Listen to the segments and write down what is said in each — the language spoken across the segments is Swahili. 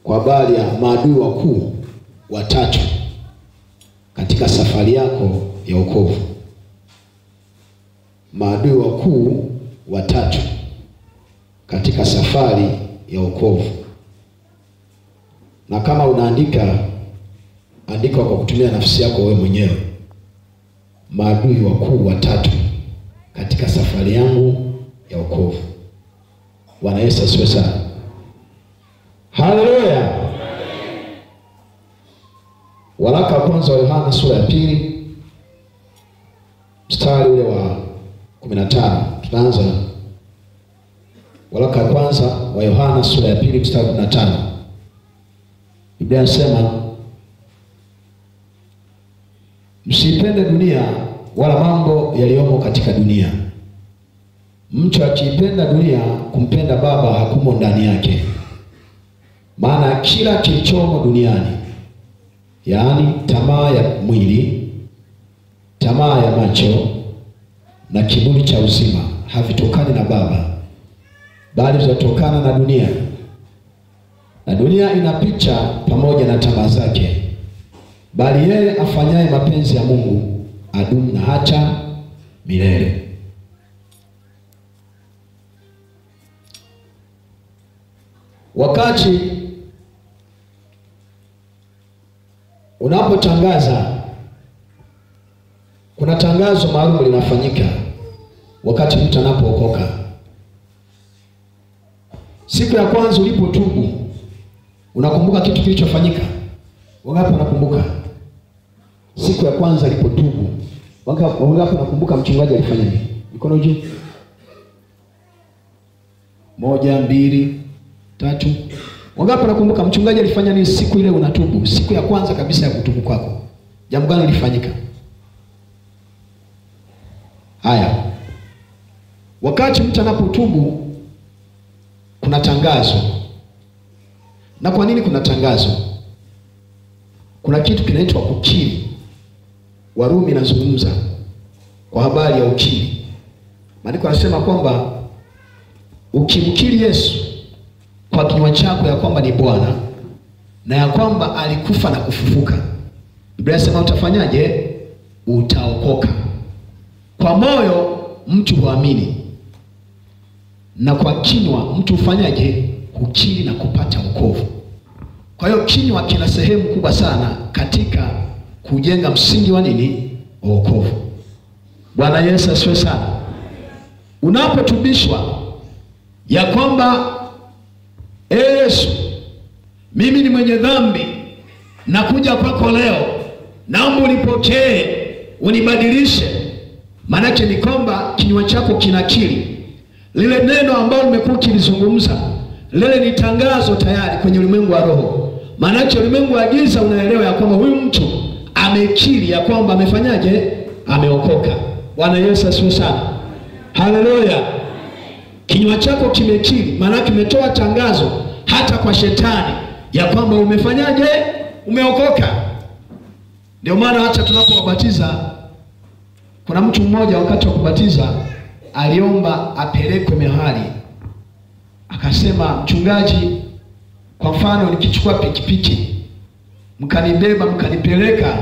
kwa habari ya maadui wakuu watatu katika safari yako ya wokovu. Maadui wakuu watatu katika safari ya wokovu. Na kama unaandika, andika kwa kutumia nafsi yako wewe mwenyewe. Maadui wakuu watatu katika safari yangu ya wokovu. Bwana Yesu asifiwe sana. Haleluya. Waraka wa kwanza wa Yohana sura ya 2 mstari ule wa 15. Tunaanza waraka wa kwanza wa Yohana sura ya 2 mstari wa 15. Biblia inasema, msipende dunia wala mambo yaliyomo katika dunia. Mtu akiipenda dunia, kumpenda Baba hakumo ndani yake. Maana kila kilichomo duniani, yaani tamaa ya mwili, tamaa ya macho na kiburi cha uzima, havitokani na Baba, bali vinatokana na dunia. Na dunia inapicha pamoja na tamaa zake, bali yeye afanyaye mapenzi ya Mungu adumu na hata milele. Wakati unapotangaza, kuna tangazo maalum linafanyika wakati mtu anapookoka. Siku ya kwanza ulipotubu, unakumbuka kitu kilichofanyika? Wangapi wanakumbuka? Siku ya kwanza alipotubu, wangapi wanakumbuka mchungaji alifanya nini? Mikono juu. 1, 2, 3. Wangapi wanakumbuka mchungaji alifanya nini siku ile unatubu? Siku ya kwanza kabisa ya kutubu kwako, jambo gani lilifanyika? Haya. Wakati mtu anapotubu kuna tangazo. Na kwa nini kuna tangazo? Kuna kitu kinaitwa kukiri. Warumi inazungumza kwa habari ya ukiri. Maandiko yanasema kwamba ukimkiri Yesu kwa kinywa chako ya kwamba ni Bwana na ya kwamba alikufa na kufufuka, Biblia inasema utafanyaje? Utaokoka. Kwa moyo mtu huamini na kwa kinywa mtu hufanyaje? Hukiri na kupata wokovu. Kwa hiyo kinywa kina sehemu kubwa sana katika kujenga msingi wa nini? Wokovu. Bwana Yesu asifiwe sana. Unapotubishwa ya kwamba Yesu, mimi ni mwenye dhambi, nakuja kwako leo, naomba unipokee, unibadilishe, maanake ni kwamba kinywa chako kinakiri lile neno ambalo nimekuwa kilizungumza. Lile ni tangazo tayari kwenye ulimwengu wa roho. Maanake ulimwengu wa giza unaelewa ya kwamba huyu mtu amekiri ya kwamba amefanyaje? Ameokoka. Bwana Yesu asifiwe sana. Haleluya. Kinywa chako kimekiri, maana kimetoa tangazo hata kwa shetani ya kwamba umefanyaje? Umeokoka. Ndio maana hata tunapowabatiza, kuna mtu mmoja wakati wa kubatiza aliomba apelekwe mahali. Akasema, mchungaji, kwa mfano nikichukua pikipiki mkanibeba mkanipeleka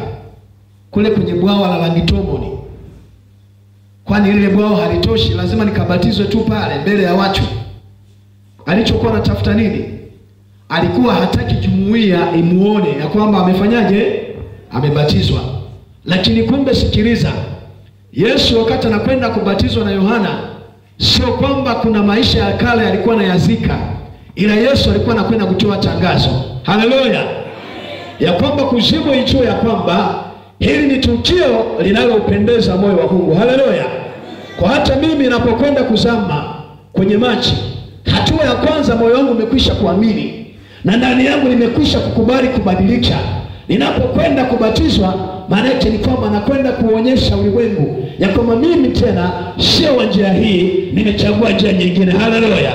kule kwenye bwawa la Langitomoni, kwani lile bwawa halitoshi, lazima nikabatizwe tu pale mbele ya watu. Alichokuwa anatafuta nini? Alikuwa hataki jumuiya imuone ya kwamba amefanyaje? Amebatizwa. Lakini kumbe, sikiliza, Yesu wakati anakwenda kubatizwa na Yohana, sio kwamba kuna maisha ya kale alikuwa anayazika, ila Yesu alikuwa anakwenda kutoa tangazo. Haleluya. Ya kwamba kuzimu ijue ya kwamba hili ni tukio linalopendeza moyo wa Mungu. Haleluya. Kwa hata mimi ninapokwenda kuzama kwenye maji, hatua ya kwanza moyo wangu umekwisha kuamini na ndani yangu nimekwisha kukubali kubadilika. Ninapokwenda kubatizwa, maana yake ni kwamba nakwenda kuonyesha ulimwengu ya kwamba mimi tena sio wa njia hii, nimechagua njia nyingine. Haleluya.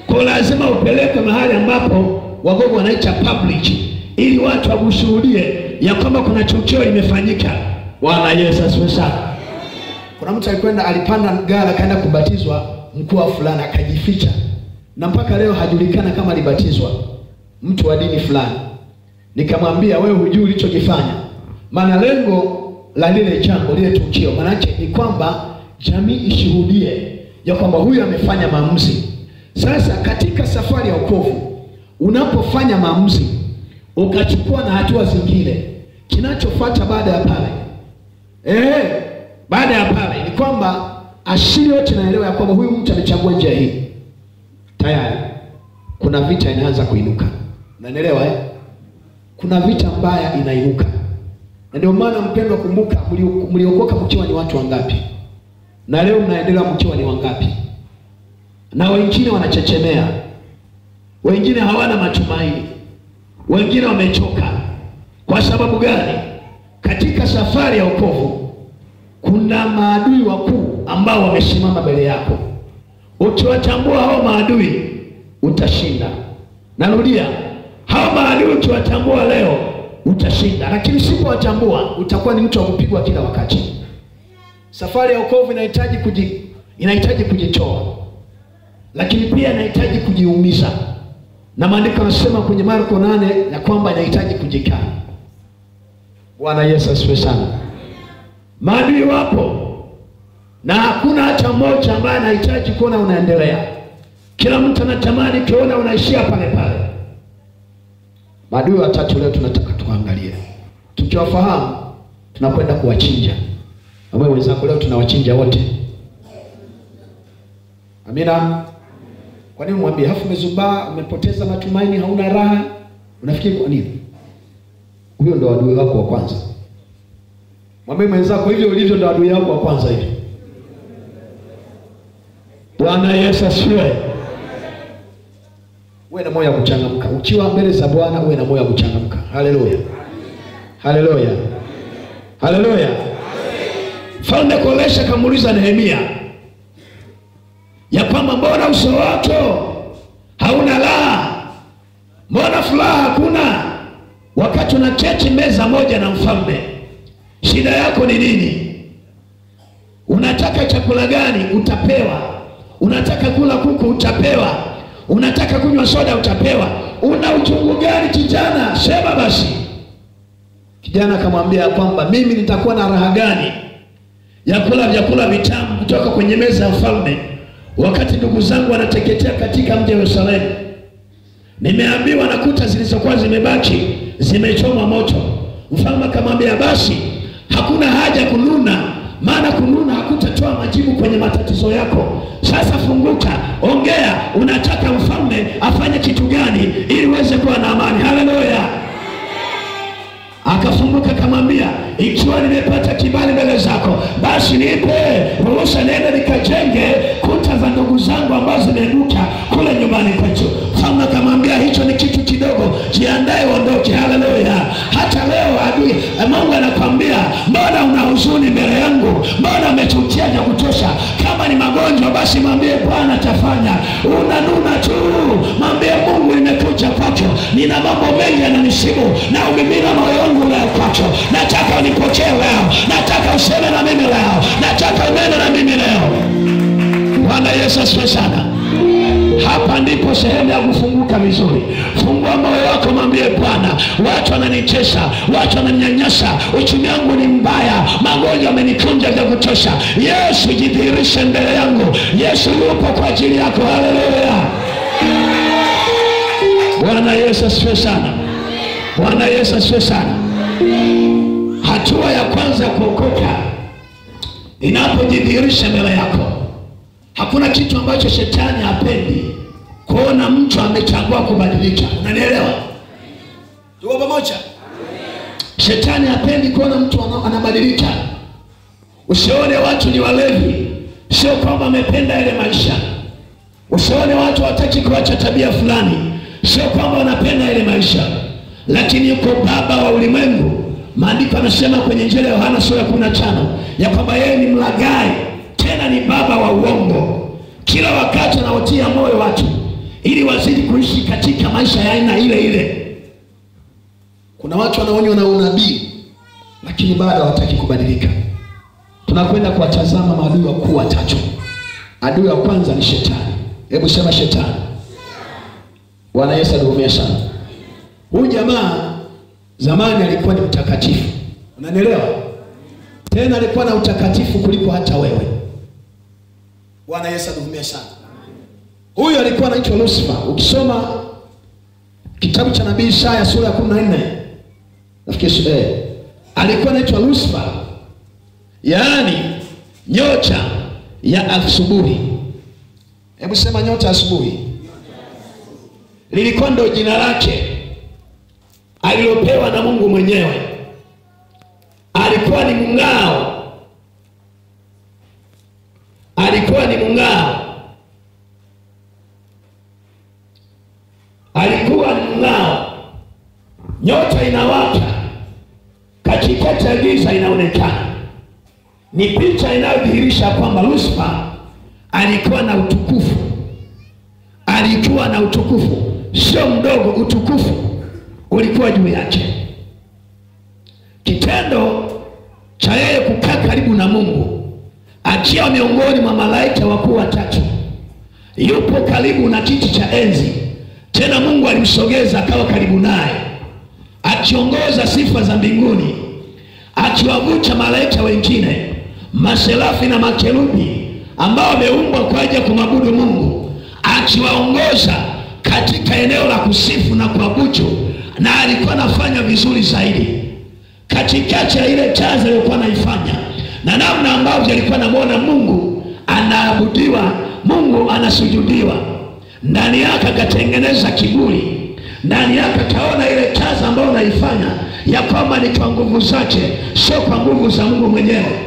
Kwa lazima upelekwe mahali ambapo wagogo wanaita public, ili watu wakushuhudie ya kwamba kuna tukio limefanyika. Bwana Yesu asifiwe sana. Kuna mtu alikwenda, alipanda gari akaenda kubatizwa mkoa fulani, akajificha, na mpaka leo hajulikana kama alibatizwa. mtu wa dini fulani. Nikamwambia wewe hujui ulichokifanya. Maana lengo la lile jambo, lile tukio, maana yake ni kwamba jamii ishuhudie ya kwamba huyu amefanya maamuzi. Sasa katika safari ya wokovu, unapofanya maamuzi ukachukua na hatua zingine, kinachofuata baada ya pale, baada ya pale ni kwamba asili yote inaelewa ya kwamba huyu mtu amechagua njia hii. Tayari kuna vita inaanza kuinuka. Unanielewa eh? Kuna vita mbaya inainuka. Na ndio maana mpendwa, kumbuka mliokoka mkiwa ni watu wangapi? Na leo mnaendelea mkiwa ni wangapi? Na wengine wanachechemea, wengine hawana matumaini, wengine wamechoka. Kwa sababu gani? Katika safari ya wokovu kuna maadui wakuu ambao wamesimama mbele yako. Ukiwatambua hao maadui utashinda. Narudia, hao maadui ukiwatambua leo utashinda, lakini usipowatambua utakuwa ni mtu wa kupigwa kila wakati. Safari ya wokovu inahitaji kujitoa, lakini pia inahitaji kujiumiza. Na maandiko yanasema kwenye Marko 8 ya kwamba inahitaji kujikana. Bwana Yesu asifiwe sana. Maadui wapo na hakuna hata mmoja ambaye anahitaji kuona unaendelea. Kila mtu anatamani kuona unaishia pale pale. Maadui watatu leo tunataka tuangalie. Tukiwafahamu tunakwenda kuwachinja. Ambaye wenzako leo tunawachinja wote. Amina. Kwa nini mwambie hafu umezubaa, umepoteza matumaini, hauna raha? Unafikiri kwa nini? Huyo ndo adui wako wa kwanza. Mwambie mwenzako hivyo ulivyo ndo adui yako wa kwanza hivi. Bwana Yesu asifiwe. Uwe na moyo wa kuchangamka. Ukiwa mbele za Bwana uwe na moyo wa kuchangamka. Haleluya. Haleluya. Haleluya. Mfalme Koresha akamuuliza Nehemia ya kwamba mbona uso wako hauna raha? Mbona furaha hakuna wakati unaketi meza moja na mfalme? Shida yako ni nini? Unataka chakula gani? Utapewa. Unataka kula kuku? Utapewa. Unataka kunywa soda? Utapewa. Una uchungu gani kijana? Sema basi. Kijana akamwambia kwamba mimi nitakuwa na raha gani ya kula vyakula vitamu kutoka kwenye meza ya mfalme wakati ndugu zangu wanateketea katika mji wa Yerusalemu? Nimeambiwa na kuta zilizokuwa zimebaki zimechomwa moto. Mfalme akamwambia basi hakuna haja kununa, maana kununa hakutatoa majibu kwenye matatizo yako. Sasa funguka, ongea, unataka mfalme afanye kitu gani ili uweze kuwa na amani? Haleluya. Akafunguka akamwambia, ikiwa nimepata kibali mbele zako, basi nipe ruhusa niende nikajenge kuta za ndugu zangu ambazo zimeanguka kule nyumbani kwetu. Mfalme akamwambia hicho ni kitu kidogo, jiandae uondoke. Haleluya. Hata leo adui Mungu anakuambia, mbona una huzuni mbele yangu? Mbona umechukia vya kutosha? Kama ni magonjwa basi mwambie Bwana atafanya. Unanuna tu, mwambie Mungu nimekuja kwako, nina mambo mengi yananisibu na umimina moyo wangu leo kwako. Nataka unipokee leo, nataka useme na mimi leo, nataka unene na mimi leo. Bwana Yesu asifiwe sana. Hapa ndipo sehemu ya kufunguka vizuri. Fungua moyo wako, mwambie Bwana, watu wananichesa, watu wananinyanyasa, uchumi wangu ni mbaya, magonjwa yamenikunja vya kutosha. Yesu jidhihirishe mbele yangu. Yesu yupo kwa ajili yako. Haleluya. Bwana Yesu asifiwe sana. Bwana Yesu asifiwe sana. Hatua ya kwanza kuokoka inapojidhihirisha mbele yako, hakuna kitu ambacho shetani hapendi kuona mtu amechagua kubadilika. Unanielewa? Tuko pamoja? Shetani hapendi kuona mtu anabadilika. Usione watu ni walevi, sio kwamba amependa ile maisha. Usione watu hawataki kuacha tabia fulani, sio kwamba wanapenda ile maisha. Lakini yuko Baba wa ulimwengu. Maandiko yanasema kwenye Injili ya Yohana sura ya 15 ya kwamba yeye ni mlaghai, tena ni baba wa uongo. Kila wakati anawatia moyo watu ili wazidi kuishi katika maisha ya aina ile ile. Kuna watu wanaonywa na unabii lakini bado hawataki kubadilika. Tunakwenda kuwatazama maadui wakuu watatu. Adui wa kwanza ni shetani. Hebu sema shetani. Bwana Yesu aduhumie sana. Huyu jamaa zamani alikuwa ni mtakatifu. Unanielewa? Tena alikuwa na utakatifu kuliko hata wewe. Bwana Yesu aduhumie sana. Huyu alikuwa anaitwa Lucifer. Ukisoma kitabu cha nabii Isaya sura ya 14, nafikiri alikuwa anaitwa Lucifer, yaani nyota ya asubuhi. Hebu sema nyota asubuhi. Lilikuwa ndio jina lake alilopewa na Mungu mwenyewe. Alikuwa ni mng'ao. Alikuwa ni mng'ao. Alikuwa ni mng'ao. Nyota inawaka katikati ya giza inaonekana. Ni picha inayodhihirisha kwamba Lucifer alikuwa na utukufu. Alikuwa na utukufu, sio mdogo, utukufu ulikuwa juu yake. Kitendo cha yeye kukaa karibu na Mungu, akiwa miongoni mwa malaika wakuu watatu, yupo karibu na kiti cha enzi, tena Mungu alimsogeza akawa karibu naye, akiongoza sifa za mbinguni, akiwavuta malaika wengine, maserafi na makerubi ambao wameumbwa kwa ajili ya kumwabudu Mungu, akiwaongoza katika eneo la kusifu na kuabudu, na alikuwa anafanya vizuri zaidi. Katikati ya ile kazi aliyokuwa anaifanya na namna ambavyo alikuwa anamuona Mungu anaabudiwa, Mungu anasujudiwa, ndani yake akatengeneza kiburi. Ndani yake akaona ile kazi ambayo anaifanya ya kwamba ni kwa nguvu zake, sio kwa nguvu za Mungu mwenyewe.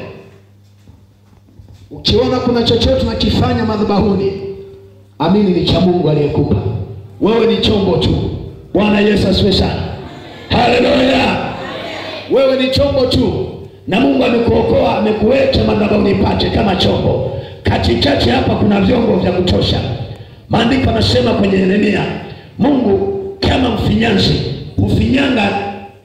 Ukiona kuna chochote unakifanya madhabahuni, amini ni cha Mungu aliyekupa. Wewe ni chombo tu. Bwana Yesu asifiwe sana. Haleluya. Wewe ni chombo tu, na Mungu amekuokoa, amekuweka madhabahuni pake kama chombo. Katikati hapa kuna vyombo vya kutosha. Maandiko yanasema kwenye Yeremia, Mungu kama mfinyanzi hufinyanga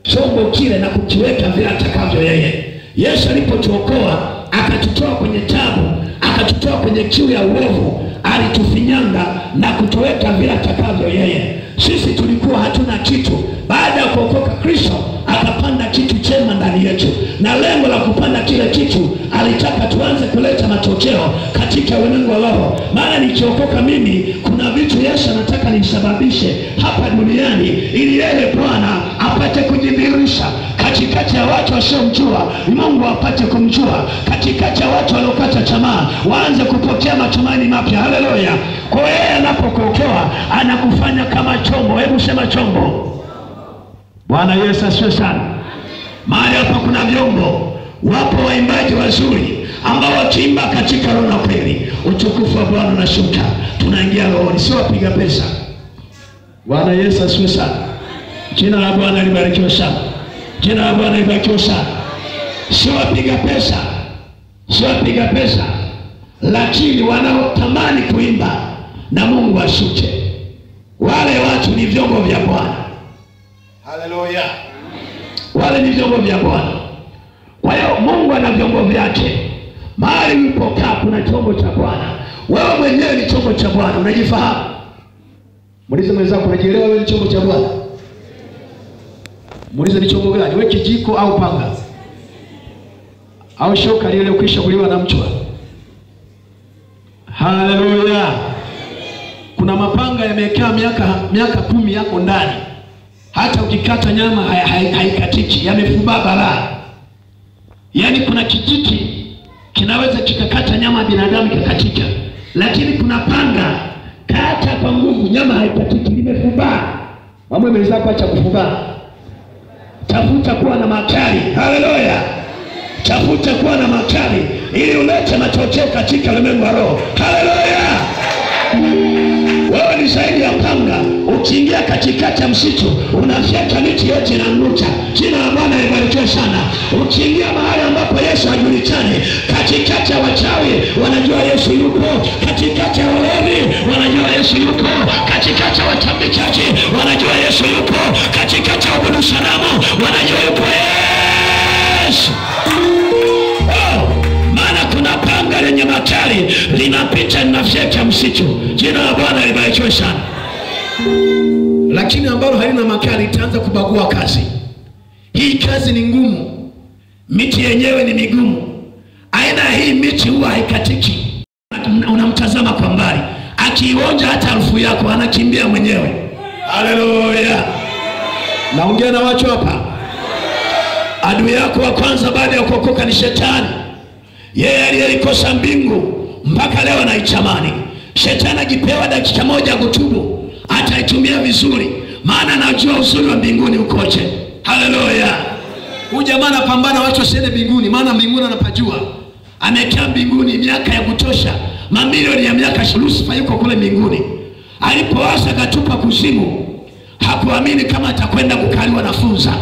chombo kile na kukiweka vile atakavyo yeye. Yesu alipotuokoa akatutoa kwenye tabu, akatutoa kwenye kiu ya uovu, alitufinyanga na kutuweka vile atakavyo yeye. Sisi tulikuwa hatuna kitu. Baada ya kuokoka Kristo akapanda kitu chema ndani yetu, na lengo la kupanda kile kitu alitaka tuanze kuleta matokeo katika ulimwengu wa roho. Maana nikiokoka mimi, kuna vitu Yesu anataka nisababishe hapa duniani ili yeye Bwana apate kujidhihirisha katikati ya watu wasiomjua, Mungu apate kumjua. Katikati ya watu waliokata tamaa waanze kupokea matumaini mapya. Haleluya. Kwa yeye anapokuokoa anakufanya kama chombo. Hebu sema chombo. Bwana Yesu asifiwe sana. Mahali hapa kuna vyombo. Wapo waimbaji wazuri ambao wakiimba katika roho na kweli, utukufu wa Bwana unashuka, tunaingia rohoni, sio wapiga pesa. Bwana Yesu asifiwe sana. Jina la Bwana libarikiwe sana. Jina la Bwana libarikiwe sana. Sio wapiga pesa, sio wapiga pesa, lakini wanaotamani kuimba na Mungu ashuke, wale watu ni vyombo vya Bwana. Haleluya. Wale ni vyombo vya Bwana. Kwa hiyo Mungu ana vyombo vyake. Mahali ulipokaa kuna chombo cha Bwana. Wewe mwenyewe ni chombo cha Bwana, unajifahamu? Muulize mwenzako, unajielewa wewe ni chombo cha Bwana? Muulize ni chombo gani? Wewe kijiko au panga? Au shoka lile ukisha kuliwa na mchwa? Haleluya. Kuna mapanga yamekaa miaka 10 yako ndani. Hata ukikata nyama haikatiki, yamefubaa balaa. Yaani kuna kijiti kinaweza kikakata nyama ya binadamu ikakatika, lakini kuna panga kata kwa nguvu nyama haikatiki, limefubaa. Mambo mwenzako acha kufubaa. Tafuta kuwa na makali. Haleluya. Tafuta kuwa na makali ili ulete matokeo katika ulimwengu wa roho. Haleluya. Wewe ni zaidi ya panga. Ukiingia katikati ya msitu unafyeka miti yote inaanguka. Jina la Bwana libarikiwe sana. Ukiingia mahali ambapo Yesu hajulikani, katikati ya wachawi wanajua Yesu yupo, katikati ya walevi wanajua Yesu yupo, katikati ya watambikaji wanajua Yesu yupo, katikati ya waabudu sanamu wanajua yupo Yesu. Maana kuna panga lenye makali linapita linafyeka msitu. Jina la Bwana libarikiwe sana. lakini ambalo halina makaa litaanza kubagua kazi. Hii kazi ni ngumu, miti yenyewe ni migumu. Aina hii miti huwa haikatiki. Unamtazama kwa mbali, akionja hata harufu yako anakimbia mwenyewe. Haleluya! Naongea na watu hapa. Adui yako wa kwanza baada ya kuokoka ni shetani. Yeye aliyelikosa mbingu mpaka leo anaitamani. Shetani akipewa dakika moja kutubu ataitumia vizuri, maana anajua uzuri wa mbinguni ukoje. Haleluya! Huyu jamaa anapambana watu wasiende mbinguni, maana mbinguni anapajua. Amekaa mbinguni miaka ya kutosha, mamilioni ya miaka. Lucifer yuko kule mbinguni. Alipoasa akatupa kuzimu, hakuamini kama atakwenda kukaliwa na funza.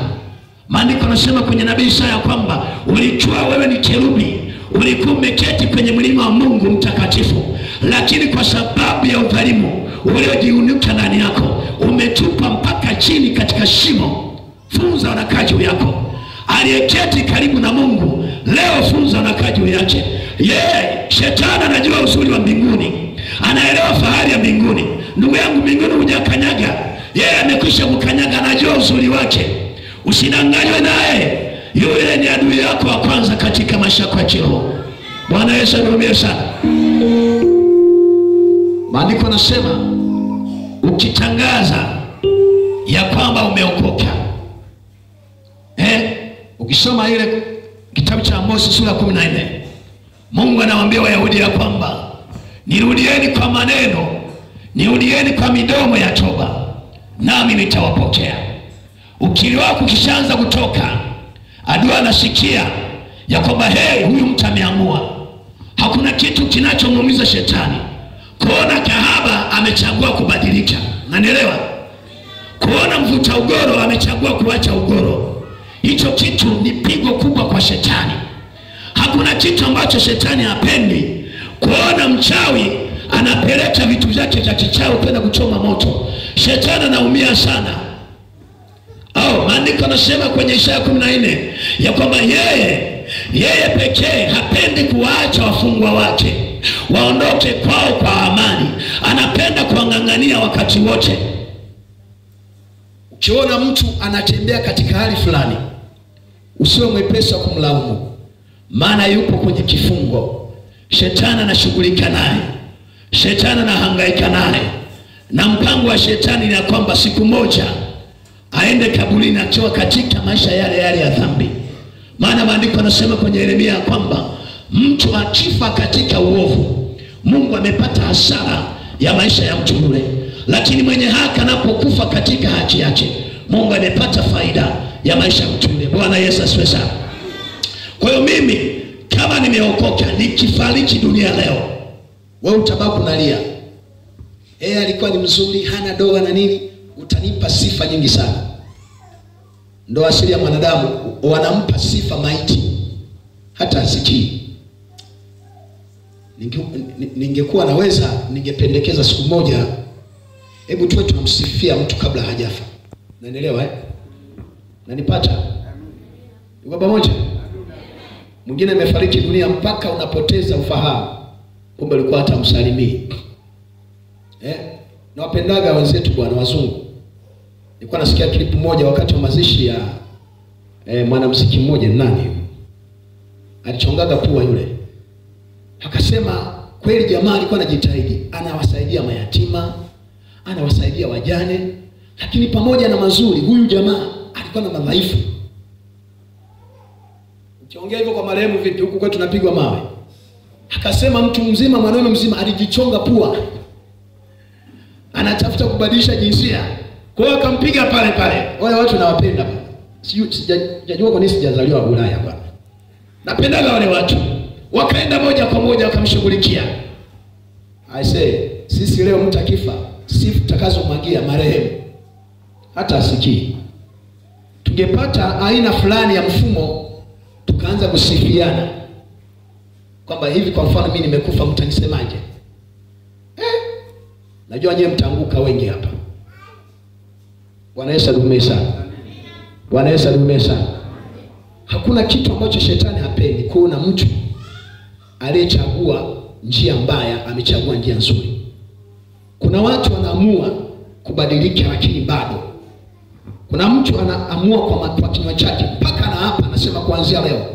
Maandiko yanasema kwenye nabii Isaya kwamba ulijua wewe ni kerubi, ulikuwa umeketi kwenye mlima wa Mungu mtakatifu, lakini kwa sababu ya udhalimu uliojiunuka ndani yako umetupa mpaka chini katika shimo. Funza wanakaa juu yako. Aliyeketi karibu na Mungu leo funza wanakaa juu yake. Yeye shetani anajua uzuri wa mbinguni, anaelewa fahari ya mbinguni. Ndugu yangu, mbinguni hujakanyaga, yeye amekwisha kukanyaga, anajua uzuri wake. Usidanganywe naye, yule ni adui yako wa kwanza katika maisha yako ya kiroho. Bwana Yesu adumiye sana. Maandiko yanasema ukitangaza ya kwamba umeokoka, ukisoma ile kitabu cha Amosi sura 14, Mungu anawaambia Wayahudi ya kwamba nirudieni kwa maneno, nirudieni kwa midomo ya toba, nami nitawapokea. Ukiri wako ukishaanza kutoka, adui anasikia ya kwamba hey, huyu mtu ameamua. Hakuna kitu kinachomuumiza shetani kuona kahaba amechagua kubadilika. Unanielewa? Kuona mvuta ugoro amechagua kuacha ugoro. Hicho kitu ni pigo kubwa kwa shetani. Hakuna kitu ambacho shetani hapendi kuona mchawi anapeleka vitu vyake vya kichawi kwenda kuchoma moto. Shetani anaumia sana. Maandiko yanasema kwenye Isaya 14 ya kwamba yeye pekee hapendi kuwaacha wafungwa wake waondoke kwao kwa amani. Anapenda kuwang'ang'ania wakati wote. Ukiona mtu anatembea katika hali fulani, usiwe mwepesi wa kumlaumu, maana yupo kwenye kifungo. Shetani anashughulika naye, shetani anahangaika naye, na mpango wa shetani ni kwamba siku moja aende kaburini akiwa katika maisha yale yale ya dhambi. Maana maandiko yanasema kwenye Yeremia kwamba mtu akifa katika uovu, Mungu amepata hasara ya maisha ya mtu yule, lakini mwenye haki anapokufa katika haki yake, Mungu amepata faida ya maisha ya mtu yule. Bwana Yesu asifiwe sana. Kwa hiyo mimi kama nimeokoka, nikifariki dunia leo, wewe utabaki unalia, alikuwa ni mzuri, hana doa na nini, utanipa sifa nyingi sana. Ndo asili ya mwanadamu, wanampa sifa maiti hata asikii. Ningekuwa naweza, ningependekeza siku moja, hebu tuwe tunamsifia mtu kabla hajafa. Naelewa Nanipata? Tuko pamoja? Mwingine amefariki dunia mpaka unapoteza ufahamu, kumbe alikuwa hata msalimii. Nawapendaga wenzetu bwana wazungu. Nilikuwa nasikia clip moja wakati wa mazishi ya mwanamuziki mmoja, nani yule? Alichongaga pua yule. Akasema kweli jamaa alikuwa anajitahidi, anawasaidia mayatima, anawasaidia wajane, lakini pamoja na mazuri huyu jamaa alikuwa na madhaifu. Ukiongea hivyo kwa marehemu vipi? Huku kwetu tunapigwa mawe. Akasema mtu mzima, mwanaume mzima alijichonga pua, anatafuta kubadilisha jinsia. Kwa hiyo akampiga pale pale. Wale watu nawapenda bwana. Sijajua kwa nini sijazaliwa Ulaya bwana. Napendaga wale watu. Wakaenda moja kwa moja wakamshughulikia. I say, sisi leo mtu akifa, sifa tutakazomwagia marehemu hata asikii. Tungepata aina fulani ya mfumo tukaanza kusifiana kwamba hivi, kwa mfano mimi nimekufa, mtanisemaje? Najua nyewe mtaanguka wengi hapa. Bwana Yesu adumiye sana. Bwana Yesu adumiye sana. Hakuna kitu ambacho shetani hapendi kuona mtu aliyechagua njia mbaya amechagua njia nzuri. Kuna watu wanaamua kubadilika, lakini bado kuna mtu anaamua kwa kinywa chake mpaka na hapa anasema kuanzia leo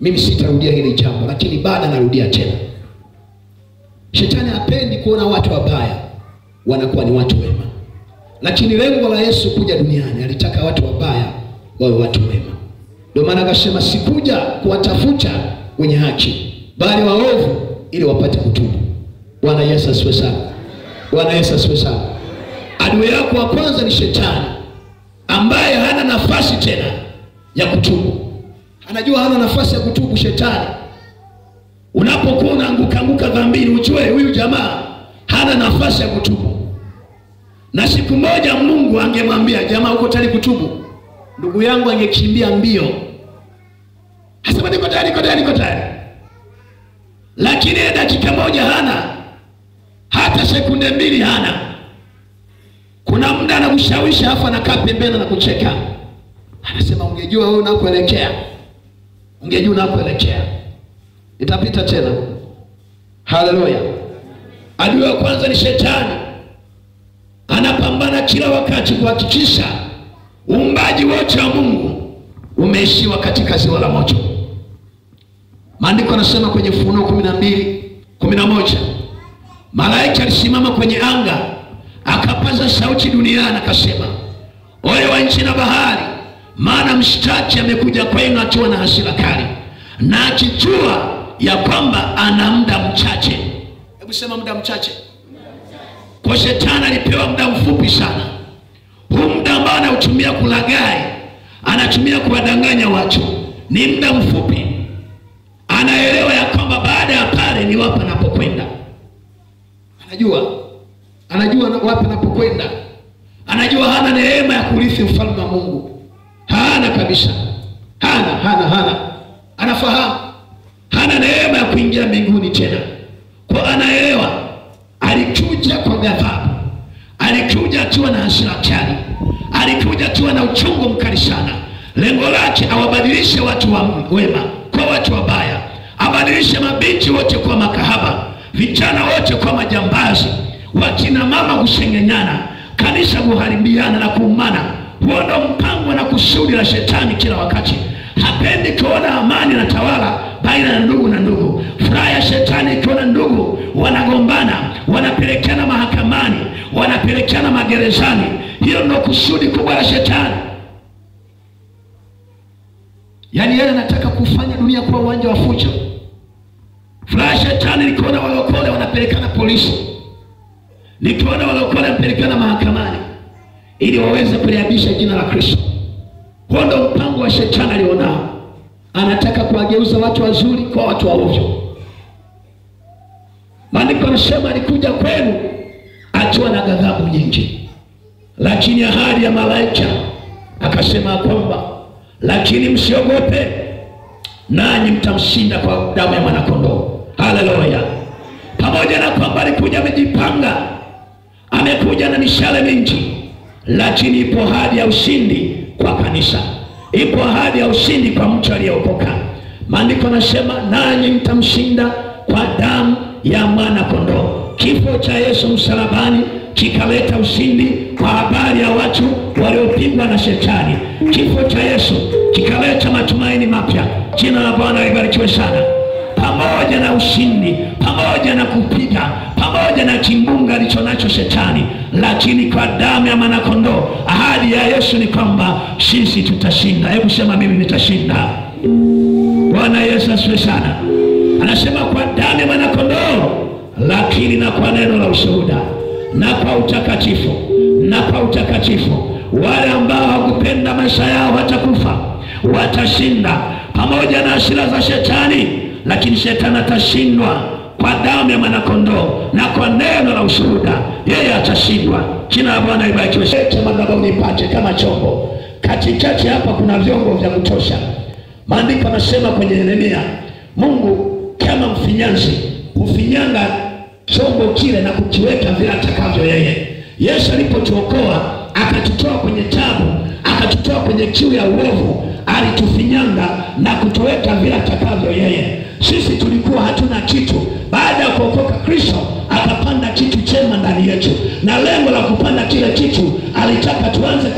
mimi sitarudia hili jambo, lakini bado anarudia tena. Shetani hapendi kuona watu wabaya wanakuwa ni watu wema. Lakini lengo la Yesu kuja duniani, alitaka watu wabaya wawe watu wema. Ndio maana akasema sikuja kuwatafuta wenye haki, bali waovu ili wapate kutubu. Bwana Yesu asifiwe sana. Bwana Yesu asifiwe sana. Adui yako wa kwanza ni shetani, ambaye hana nafasi tena ya kutubu. Anajua hana nafasi ya kutubu shetani. Unapokuwa unaanguka anguka dhambini, ujue huyu jamaa hana nafasi ya kutubu. Na siku moja Mungu angemwambia, jamaa uko tayari kutubu? Ndugu yangu angekimbia mbio. Asema niko tayari, niko tayari, niko tayari. Lakini dakika moja hana, hata sekunde mbili hana. Kuna muda anakushawishi afa anakaa pembeni na kucheka. Anasema ungejua wewe unakoelekea. Ungejua unakoelekea. Itapita tena. Haleluya. Adui wa kwanza ni shetani. Anapambana kila wakati kuhakikisha uumbaji wote wa Mungu umeishiwa katika ziwa la moto. Maandiko yanasema kwenye Ufunuo 12:11, malaika alisimama kwenye anga akapaza sauti duniani akasema, ole wa nchi na bahari, maana mshtaki amekuja kwenu akiwa na hasira kali, na akijua ya kwamba ana muda mchache. Hebu sema muda mchache. Kwa shetani alipewa muda mfupi sana. Huu muda ambao anautumia kulaghai, anatumia kuwadanganya watu, ni muda mfupi. Anaelewa ya kwamba baada ya pale ni wapi anapokwenda. Anajua wapi anapokwenda. Anajua hana neema ya kurithi ufalme wa Mungu. Hana kabisa. Hana. Anafahamu hana neema ya kuingia mbinguni tena. Kwa anaelewa alikuja kwa ghadhabu, alikuja akiwa na hasira kali, alikuja akiwa na uchungu mkali sana. Lengo lake awabadilishe watu wa wema kwa watu wabaya, abadilishe mabinti wote kwa makahaba, vijana wote kwa majambazi, wakina mama kusengenyana, kanisa kuharibiana na kuumana. Huo ndio mpango na kusudi la shetani kila wakati. Hapendi kuona amani na tawala baina ya ndugu na ndugu. Furaha ya shetani ikiona ndugu wanagombana, wanapelekana mahakamani, wanapelekana magerezani. Hiyo ndio kusudi kubwa la shetani. Yaani yeye anataka kufanya dunia kuwa uwanja wa fujo. Furaha ya shetani ikiona walokole wanapelekana polisi, nikiona walokole wanapelekana mahakamani, ili waweze kuliabisha jina la Kristo. Huo ndio mpango wa shetani alionao. Anataka kuwageuza watu wazuri kwa watu waovu. Maandiko yanasema alikuja kwenu akiwa na ghadhabu nyingi, lakini ahadi ya malaika akasema kwamba lakini msiogope, nanyi mtamshinda kwa damu ya mwana-kondoo. Haleluya. Pamoja na kwamba alikuja amejipanga, amekuja na mishale mingi, lakini ipo ahadi ya ushindi kwa kanisa. Ipo ahadi ya ushindi kwa mtu aliyeokoka. Maandiko yanasema nanyi mtamshinda kwa damu ya mwana-kondoo. Kifo cha Yesu msalabani kikaleta ushindi kwa habari ya watu waliopigwa na shetani. Kifo cha Yesu kikaleta matumaini mapya. Jina la Bwana libarikiwe sana. Pamoja na ushindi, pamoja na kupiga, pamoja na kimbunga alichonacho shetani, lakini kwa damu ya mwana-kondoo, ahadi ya Yesu ni kwamba sisi tutashinda. Hebu sema mimi nitashinda. Bwana Yesu asifiwe sana. Anasema kwa damu ya mwana-kondoo, lakini na kwa neno la ushuhuda, na kwa utakatifu, na kwa utakatifu. Wale ambao hawakupenda maisha yao watakufa, watashinda pamoja na hasira za shetani, lakini shetani atashindwa kwa damu ya mwana-kondoo na kwa neno la ushuhuda, yeye atashindwa. Jina la Bwana libarikiwe. Madhabahu nipate kama chombo. Katikati hapa kuna vyombo vya kutosha. Maandiko yanasema kwenye Yeremia, Mungu kama mfinyanzi hufinyanga chombo kile na kukiweka vile atakavyo yeye. Yesu alipotuokoa akatutoa kwenye tabu, akatutoa kwenye kiu ya uovu, alitufinyanga na kutuweka vile atakavyo yeye. Sisi tulikuwa hatuna kitu. Baada ya kuokoka Kristo akapanda kitu chema ndani yetu, na lengo la kupanda kile kitu alitaka tuanze